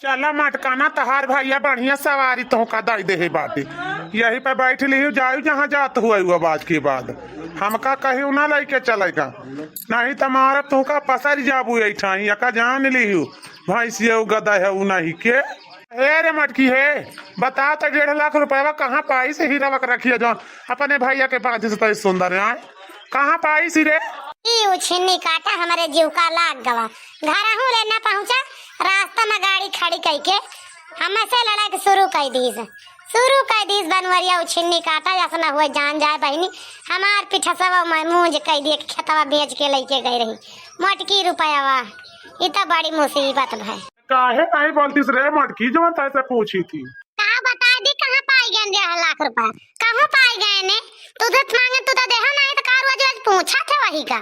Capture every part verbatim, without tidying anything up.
चला मटकाना, तहार भइया बढ़िया सवारी तोहका दइ देहे बाटे, यही पे बैठ लिहू, जायू जहाँ जात हुआ आज के बाद। हमका कहियो ना लइके चलेगा, नहीं त मारब तोहका पसर जाबू ऐठाई, यका जान लिहू। भैंसिया गदा है उ नहीं के। हे रे मटकी हे, बता त डेढ़ लाख रुपया कहाँ पाइस हीरवा के रखिया जौन अपने भइया के बाँधिस तइ सुंदर आए, कहाँ पाइस रे? ई उछिन्नी काटा हमरे जीव का लाग गवा। घरहूँ ले ना पहुँचा, रास्ता में गाड़ी खड़ी कइके हमसे लड़ाई शुरू कइ दीस। शुरू कइ दीस बनवरिया उछिन्नी काटा, जस न हुए जान जाए बहिनी। हमार पिठसवा में मूंज कइ दिए कि खेतवा बेच के लइके गइ रही मोटकी रुपयावा। ई त बड़ी मुसीबत भय। काहे नहीं बोलतीस रे मटकी, जवन तैसे पूछी थी? का बताइ दी, कहाँ पाइ गए डेढ़ लाख रुपया? कहूँ पाइ गए ने? तू तो मांगे, तू तो देहो नहीं, तो का रोज रोज पूछा थे वही का?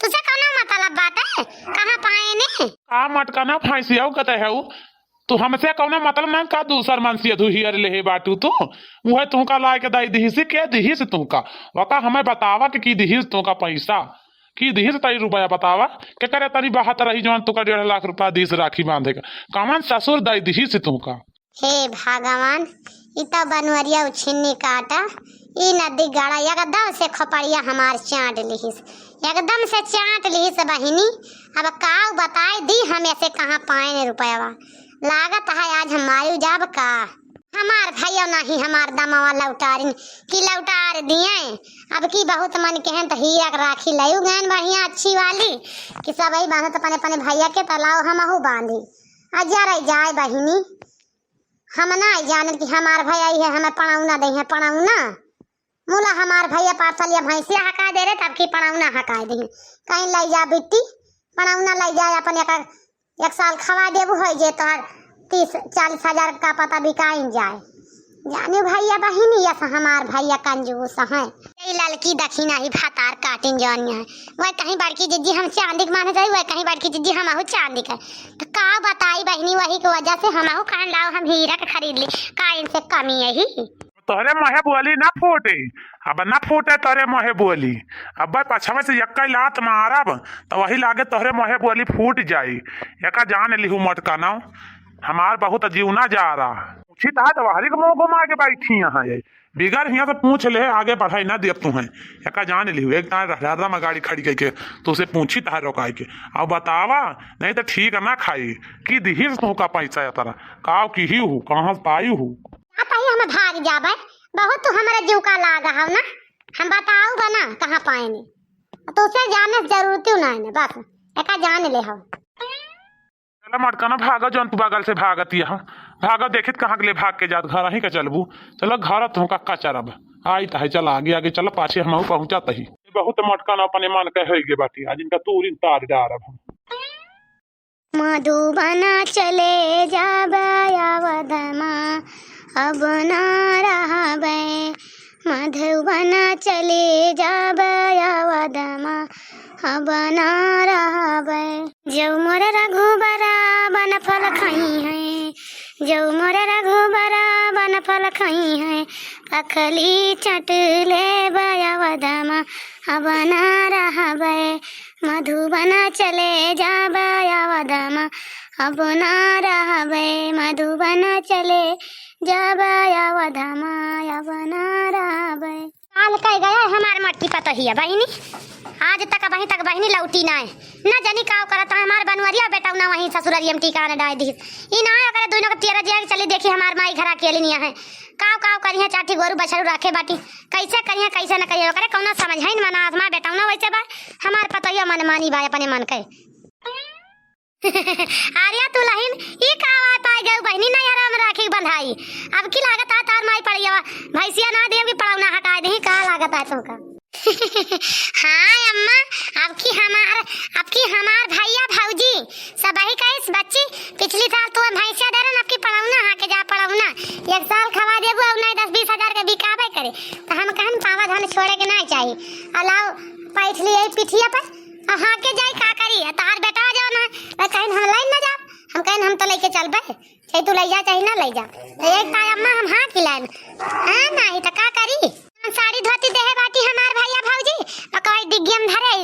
तुझसे कौनो मतलब बात है, कहाँ पाए ने? का मटकाना भैंसिया कते है उ? तू हमसे कौनो मतलब ना का? दूसर मनसिया धुहियर लेहे बाटू तू, उहे तुहका लाइके दइ दिहिस, के दिहिस तुहका? वका हमें बतावा कि की दिहिस तुहका पैसा? की दिहिस तई रुपया बतावा? केकरे तनी बहत रही जवन तुका डेढ़ लाख रुपया दिहिस राखी बांधे का? कवन ससुर दइ दिहिस तुहका? हे भगवान, ई त बनवरिया उछिन्नी काटा, ई नदी गड़ा एकदम से खोपड़िया हमार चाट लिहिस, एकदम से चाट लिहिस बहिनी। अब काउ बताइ दी हम ऐसे कहाँ पाएन रुपयवा? लागत है आज हम मारू जाब का। हमार भइया नहीं हमार दमवा लौटारिन कि लौटार दिए। अब की बहुत मन केहेन त हीरा के राखी लयू गएन बढ़िया अच्छी वाली कि सबही बांधत अपने अपने भइया के, त लाओ हमहू बांधी। आ जरइ जाए बहिनी, हम नाहीं जानत कि हमार भइया इहे हमें पड़ौना दइहें, पड़ौना। मुला हमार भइया पार्सलिया भैंसिया हकाइ दे रहे, तब की पड़ौना हकाइ दइहें। कहीं लइ जा बिट्टी, पड़ौना लइ जा अपन एक, एक साल खवाइ देबू, होइ जे तोहर तीस चालीस हजार का पता बिकाइन जाए। जानियो भइया बहिनी, यस हमार भइया कंजूस हैं। ई ललकी दखिना ही भतार काटिन जौन है। वह कहीं बड़की जिज्जी हम चांदी के माने जाई, वह कहीं बड़की जिज्जी हमहू चांदी के। त का बताई बहिनी, वही के वजह से हमहू कहन लाओ हम हीरा के खरीद ली, का इनसे कमी यही? तोहरे मुँहे बोली ना फूटे, अब ना फूटे तोहरे मुँहे बोली। अब पछवा से यक्का लात मारब, त वही लागे तोहरे मुँहे बोली फूट जाई। यका जान लिहू मटकाना, हमार बहुत जीवना जा रहा। पूछी तहा त वहरी के मुँह घुमा के बैठी यहाँ ये। बिगर हियाँ से पूछ ले, आगे बढ़ाई ना दियब तुहें। यका जान लिहू, एक दाएँ रहलादा में गाड़ी खड़ी कइके तुसे पूछी तहा रोकाई के। अब बतावा, नहीं त ठीक ना खाई। की दिहिस तुहका पैसा या तरह? काव किही हू, कहाँ से पाई हू? आ तही हम भाग जाबे। बहुत तू हमरे जीव का लाग हव ना, हम बताऊ बा ना कहाँ पाएने। तुसे जाने से जरूरत ही ना है बस, एका जान ले हव। चला मटकाना, भागा जौन तू बगल से भागत यह। भागा, देखित कहाँ के ले भाग के जात, घर ही का चलबू। चला घर तुहका का चरब। आई त है, चला आगे आगे चला, पाछे हमहू पहुँचत ही। बहुत मटकाना अपने मन के होई गे बाटी, आज इनका तूरिन तार डारब हम। मधुबन चले जाबे अवध मा, अब ना रहबे। मधुबन चले जाबे अवध मा, अब ना रहबे। जब मोर रघुबरा बन फल खइहें, जब मोर रघुबरा बन फल खइहें, पखली चट लेबे अवध मा, अब ना रहबे। मधुबन चले जाबे अवध मा, अब ना रहबे। मधुबन चले जाबे अवध मा, अब ना रहबे। काल कह गया हमार मटकी पतहिया बहिनी, आज तक अबहीं तक बहिनी लौटी नाय। न जानी काव करत है हमार बनवरिया बेटौना वहीं ससुररिया में ठिकाने डाय दिहिस। ई ना ओकरे दुनो के तियरा जिया के चली देखी हमार माई घर अकेली निया है। काव काव करिहे, चार ठी गोरू बछरू राखे बाटी, कैसे करिहे कैसे न करिहे, ओकरे कौनो समझ है न मना। हमार बेटौना वैसे बा, हमार पतहिया मनमानी बा अपने मन के। अरे दुलहिन, ई का आवाज पाए गऊ बहिनी, नैहरा में राखी के बंधाई। अब की लागत है तार माई पड़िया, भैंसिया ना देव की पड़ौना हटाए दही, का लागत है तुमका? हाँ अम्मा, अब की हमार, अब की हमार भैया भौजी सबही कहिस, "बच्ची, पिछली साल तू भैंसिया दे रहे, अब की पड़ौना हाँ के जा पड़ौना, एक साल खवा देबू और नहीं दस बीस हजार के बिकाबे करे।" तो हम कहन पावा धन छोड़े के नहीं चाहिए, अलाव पैठ लिए पिठिया पर और हाँ के जाई का करी, तहार बेटा जो ना, वह कहन हम लाइन ना जाब, हम कहन हम तो लेके चलबे। चाहे तू लइ जा, चाहे ना लइ जा। तो एक ताय अम्मा हम हाँक ही लाइन। हाँ, नाही तो का करी? साड़ी धोती देहे बाटी हमार भैया भौजी, पकवाई डिग्गियम धरे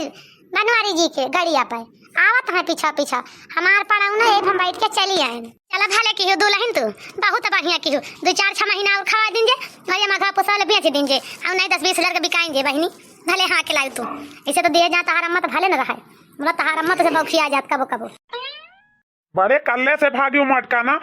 बनवारी जी के गड़िया पे। आवत हैं पीछा पीछा। हमार पड़ाऊ ना, एक हम बैठ के चली आए। चला भले किहू दुलहिन तू, बहुत बढ़िया किहू। दो चार छह महीना और खवा दीन जे, और ये मघवा पुसवा ले बेच दीन जे, और नहीं दस बीस हजार के बिकाइन जे बहिनी। भले हाँ के लायू तू, ऐसे तो दिहे जा तहार अम्मा तो भले न रहे। बोला तहार अम्मा तो से बौखिया जात कबो कबो। बड़े कल्ले से भागी उ मटका ना,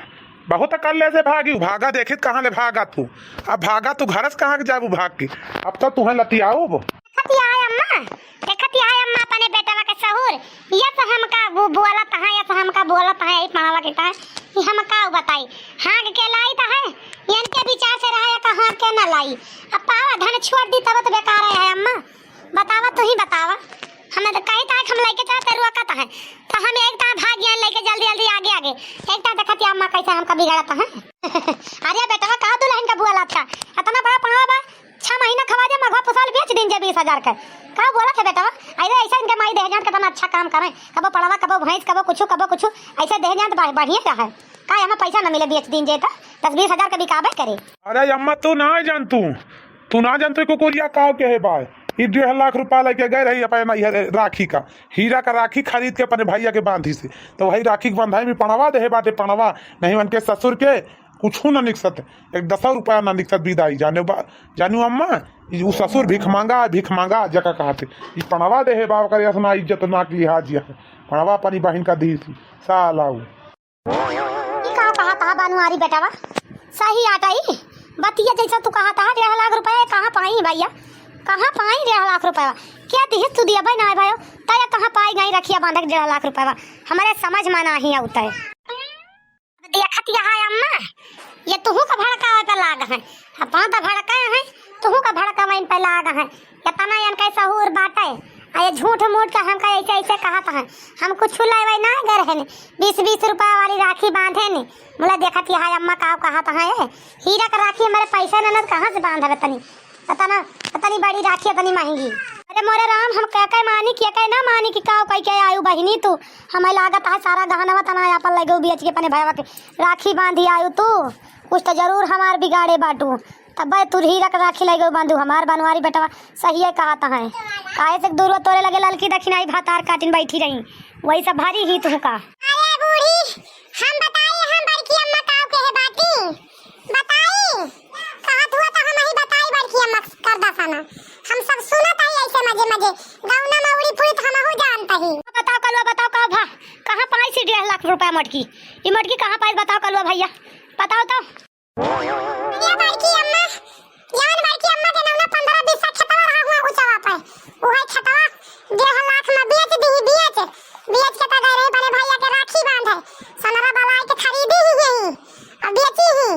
बहुत कल्ले से भागी उ। भागा देखित कहाँ ले भागा तू। अब भागा तू घर से कहाँ के जाबू भाग के। अब तो तुहें लतियाउब। देखत ही है अम्मा, देखत ही है अम्मा अपने बेटवा के सहूर। ये तो हमका बु-, बोलत है, ये तो हमका बोलत है, यही पड़ावा के कहा, ये हम का बताई। हाँक के लाई तो है, इनके विचार से रहा है, कहाँ के ना लाई। अब पावा धन छोड़ दी तब तो बेकार है अम्मा। बतावा, तू ही बतावा। हमें तो कही था कि हम लइके चला, तेरू अकत है। तो हम एक ता भाग गया लइके जल्दी, जल्दी आगे, आगे। एक ता देखत या अम्मा कैसे हमका बिगाड़त है। अरे बेटवा, का दुलहिन का बुआ लात का? इतना बड़ा पड़ावा बा, छह महीना खवा दे, मघवा पुसवा ले बेच दीन जे बीस हजार के। का बोलत है बेटवा? अरे ऐसा इनके माई देह जान कितना अच्छा काम करें। कबो पड़ावा, कबो भैंस, कबो कुछु, कबो कुछु। ऐसे देह जान तो बढ़-, बढ़िया रहा है। का यहाँ पैसा न मिले बेच दीन जे तो? दस बीस हजार के बिकाबे करे। अरे अम्मा, तू ना जान तू। तू ना जानते कुकुरिया काव के है बाय। ई डेढ़ लाख रुपया लेके गए रही अपने नैहर राखी का, हीरा का राखी खरीद के अपने भैया के बांधी से, तो वही राखी के बंधाई में पड़वा देहे बाटे पड़वा, नहीं उनके ससुर के कुछू ना निकसत, एक दसौ रुपया ना निकसत विदाई। जाने बा, जानू अम्मा, ई उ ससुर भीख मांगा, भीख मांगा जका कहते, ई पड़वा देहे बा, ओकर असना इज्जत ना के लिहाज यह पड़वा अपनी बहिन का दी थी, साला उ। ई का कहत हा बनवारी बेटवा? सही आटई बतिया जैसा तू कहत हा, डेढ़ लाख रुपया कहाँ पाई भैया? कहाँ पाई डेढ़ लाख रुपया? क्या दिहिस तू दिया भाई ना भाई? तय कहाँ पाई गई रखिया बांधक डेढ़ लाख रुपया? हमारे समझ में नाही आवत है। देखत यह है अम्मा, ये तुहू का भड़कावे पे लाग है। अपना तो भड़काए हैं, तुहू का भड़कावे इन पे लाग है। इतना इनके सहूर बाटे, आ ये झूठ मूठ के हमका ऐसे ऐसे कहत हैं। हम कुछ लेवे ना गए हैं, बीस बीस रुपया वाली राखी बांधे ने। मुला देखत यहाँ अम्मा का कहत हैं, "ए, हीरा का राखी हमारे पैसा न, न कहाँ से बांधबे तनी? पता ना, पता नहीं बड़ी राखी इतनी महंगी।" अरे मोरे राम, हम कह के मानी, के के ना मानी कि का कह के आयु बहिनी तू? हमें लागत है सारा गहनवा तना आपन लगे बेच के अपने भैया के राखी बांधी आयु तू। कुछ तो जरूर हमार बिगाड़े बाटू। तब तू हीरा के राखी लगे बांधू, हमार बनवारी बेटवा सही है कहत है। काहे से दूर तोरे लगे ललकी दक्षिणाई भातार काटिन बैठी रही, वही सब भारी ही तुहका। अरे बूढ़ी, हम बताई, हम बड़की अम्मा काव के है बाटी? बताई, कहत हुआ तो हम ही बताई बड़की अम्मा कर दसाना। हम सब सुनत हई ऐसे मजे मजे, गौना में उड़ी फुड़ी तो हमहू जानत ही। बताओ कलुआ, बताओ का भा, कहाँ पाई सी डेढ़ लाख रुपया मटकी? ई मटकी कहाँ पाई बताओ कलुआ भैया, बताओ तो। ये बड़की अम्मा, जवन बड़की अम्मा के नौना पन्द्रह बीस खेतवा रहा हुआ ऊंचवा पे, उहे खेतवा डेढ़ लाख में बेच दी, बेच, बेच के तो गए रहे बड़े भैया के राखी बांधे, सनरा बलाय के खरीदी ही यही, अब बेची ही,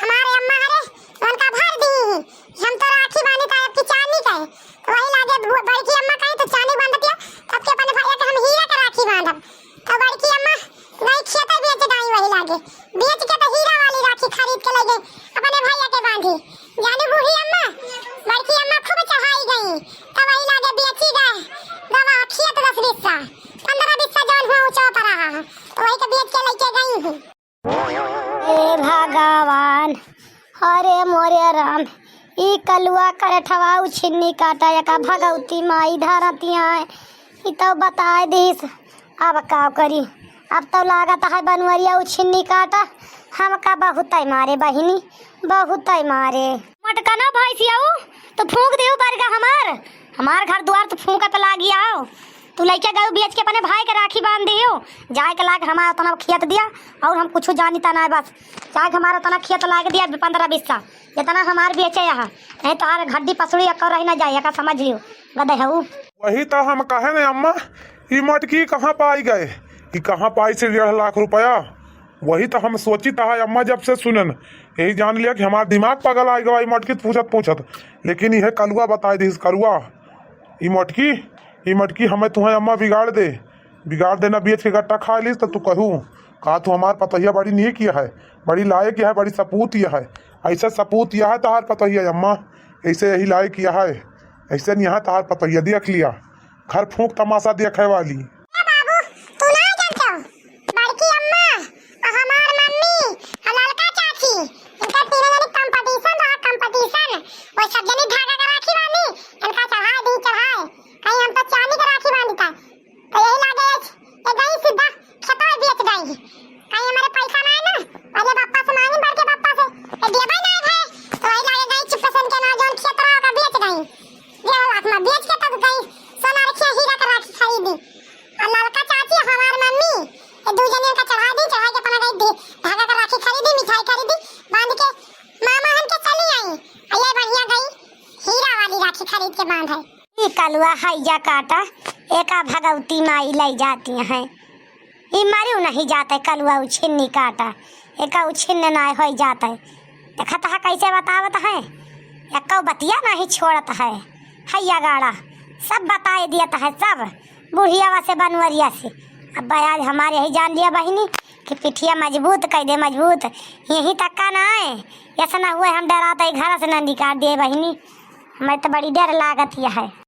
हमारे अम्मा हरे उनका भर दी ही, हम तो राखी बांधी था आपकी चांदी का है, तो वही लागे बु-, बड़की अम्मा कहीं तो चांदी बांधतिया, तब के अपने भैया के हम हीरा के राखी बांधब। तो बड़की अम्मा गई खेते बेच दाई वही लागे, बेच के तो हीरा वाली राखी खरीद के ले गई अपने भैया के बांधी। जानी बूढ़ी अम्मा, बड़की अम्मा खूब चढ़ाई गई, तो वही लागे बेची गए गवा खेत दस बीस सा, पन्द्रह बीस सा जौन हुआ ऊंचा पर रहा है, तो वही के बेच के लेके गई हूँ। हे भगवान, अरे मोरे राम, ई कलुआ करठवा उछिन्नी काटा, एका भगवती माई धरतिया है, ई तो बताए दीस, अब का करी, अब तो लागत है बनवरिया उछिन्नी काटा, हमका बहुतै मारे बहिनी, बहुतै मारे। मटकना भैंसियाऊ, तो फूंक देऊ बरगा हमार, हमार घर दुआर तो फूंकत लागी आओ। तू लइके गऊ बेच के अपने भाई के राखी बांध दियो, जाए के लाग हमार उतना खेत दिया, और हम कुछ जानी ता ना बस, जाए के हमार उतना खेत लाग दिया पन्द्रह बीस सा, इतना हमार बेचे यहाँ, नहीं तो आर घड्डी पसुड़ी अक्कर रह ना जाए, एका समझ लियो, गदे हऊ। वही तो हम कहे ने अम्मा, ई मटकी कहाँ पाई गए, ई कहाँ पाई से डेढ़ लाख रुपया? वही तो हम सोचित है अम्मा, जब से सुनन, यही जान लिया कि हमार दिमाग पागल आ गवा ई मटकी पूछत पूछत। लेकिन यह कलुआ बताए दीस, कलुआ, ई मटकी, ई मटकी हमें तुहें अम्मा बिगाड़ दे, बिगाड़ देना, बेच के गट्टा खा लीस तो तू कहू, का तू हमार पतोहिया बड़ी नीक यह है, बड़ी लायक यह है, बड़ी सपूत यह है, ऐसे सपूत यह है तहार पतोहिया अम्मा, ऐसे यही लायक यह है, ऐसे नहीं है तहार पतोहिया, देख लिया। घर फूंक तमाशा देखे वाली। ए बाबू, तू ना जानते हो? बड़की अम्मा, और हमार मम्मी, और ललका चाची, इनका तीनों जनी competition रहा, competition। वो सब जनी धागा का राखी बांधी, इनका चढ़ाए दी, चढ़ाए। कहीं हम तो चांदी का राखी बांधी था। तो यही लागे, चढ़ा दी, चढ़ा के अपना गई दी, धागा का राखी खरीदी, मिठाई खरीदी, बांध के मामा हन के चली आई। अये बढ़िया गई, हीरा वाली राखी खरीद के बांध है। ई कलुआ हैया काटा, एका भगवती माई लई जाती हैं। ई मरियो नहीं जाते कलुआ उछिन्नी काटा, एका उछिन्न नाय होई जाते। देखत है कैसे बतावत है, एको बतिया नहीं छोड़त है। हैया गाड़ा सब बताए दियत है, सब बुढ़ियावा से बनवरिया से। अब आज हमारे यही जान लिया बहिनी कि पिठिया मजबूत कइ दे, मजबूत। यहीं तक का ना है, ऐसा ना हुए हम डराते ही घर से ना निकाल दिए बहिनी। हमें तो बड़ी डर लागत यह है।